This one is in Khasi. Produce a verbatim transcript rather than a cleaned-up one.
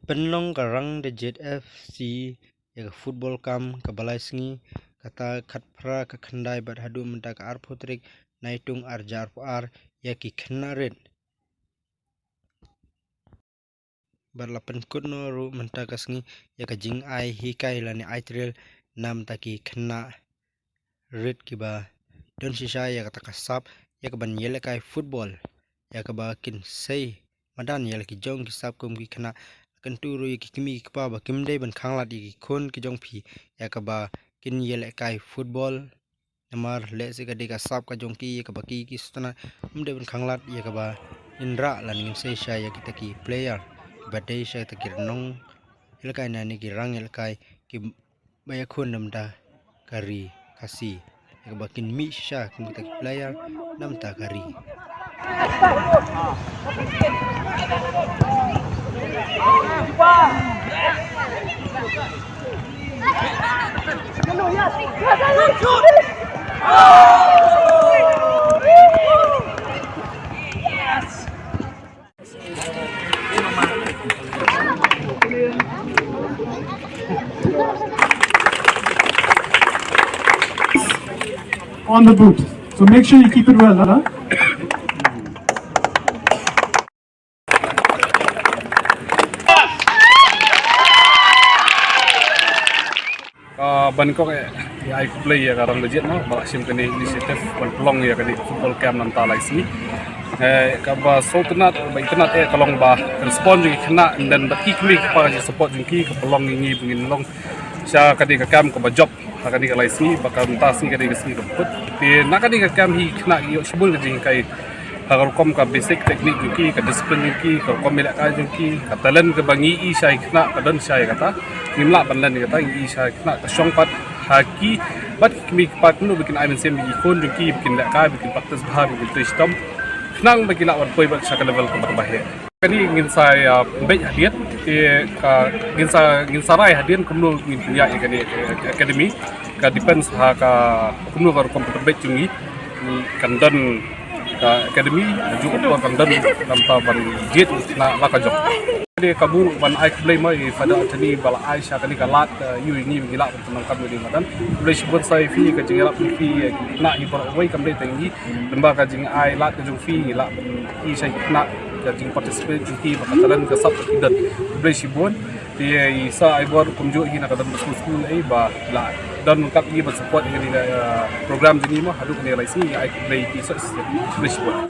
Pynlong ka Rangdajied F C ïa ka football camp kaba lai sngi, kata khatphra, ka khyndai bad haduh mynta ka arphew tarik Naitung arhajar arphew ar ïa ki khynnah rit. Bad la pynkut noh ruh mynta ka sngi ïa ka jingai hikai lane ai trial na bynta ki khynnah rit kiba don shisha ïa kata ka sap ïa kaban ïalehkai football, ïa kaba kin sei madan ïa la ki jong ki sap kum ki khynnah. Kyntu ruh ïa ki kmie ki kpa ba kim dei ban khanglad ïa ki khun ki jong phi ïa kaba kin ïalehkai football. Namar lehse ka dei ka sap ka jong ki ïa kaba ki ki sutna um dei ban khanglad ïa kaba in rah lane ngin sei sha ïa kita ki player kiba dei sha kita ki rnong ïalehkai lane ki rang ïalehkai kiba ïakhun na bynta ka ri Khasi, ïa kaba kin mih shisha kum kita ki player na bynta ka ri. On the boot. So make sure you keep it well, huh? Ah, ban kong eh, ïa ai khublei ïa ka Rangdajied mo, ba la shim kane initiative ban pynlong ïa kane football camp na bynta lai sngi. Eh, kaba sngewtynnat, ba itynnat eh ka long ba ka respond jong ki khynnah, and then bad ki kmie ki kpa, ka support jong ki ka pynlong ïa ngi ba ngin long sha kane ka camp kaba jop ha kane ka lai sngi, ba ka mynta sngi ka dei ka sngi kaba kut. Te na kane ka camp hi ki khynnah ki ïoh shibun ka jinghikai ha ka rukom ka basic technique jong ki, ka discipline jong ki, ka rukom ïalehkai jong ki, ka talent kaba ngi i sha ki khynnah ka don sha ïa kata. Ngim lah ban len ïa kata, ngi i sha ki khynnah ka shong pat ha ki bad ki kmie ki kpa kumno ba kin ai mynsiem ïa ki khun jong ki ba kin lehkai, ba kin practice bha, ba kin trei shitom. Khnang ba ki lah ban poi bad sha ka level kaba, kaba heh. Kane ngin sa ïa pynbeit hadien, te ka ngin sa, ngin sa rai hadien kumno ngin pynïaid ïa kane, eh, academy. Ka depends ha ka kumno ka rukom pynbeit jong ngi. Kan don ka academy, ju ko kan don namta ban jied na la ka jong. Te ka bun ban ai khublei mo ïa Father Anthony ba la ai sha kane ka lad, eh, ïa ngi ba ngi lah ban pynlong kam ïa madan. Khublei shibun sa ïa phi ka jingïarap ïa phi, eh, na i por wei kam dei tang ngi. Lem bad ka jingai lad ka jong phi, lah ban i sha ki khynnah ka jing participate jong ki, ba ka talent ka sap ki don. Khublei shibun. Te i sa ai bor kumjuh hi na ka Don Bosco School ei ba la don kat i ban support ïa ka, eh, program jong ngi mo haduh kane lai sngi. Ai khublei ki sa, khublei shibun.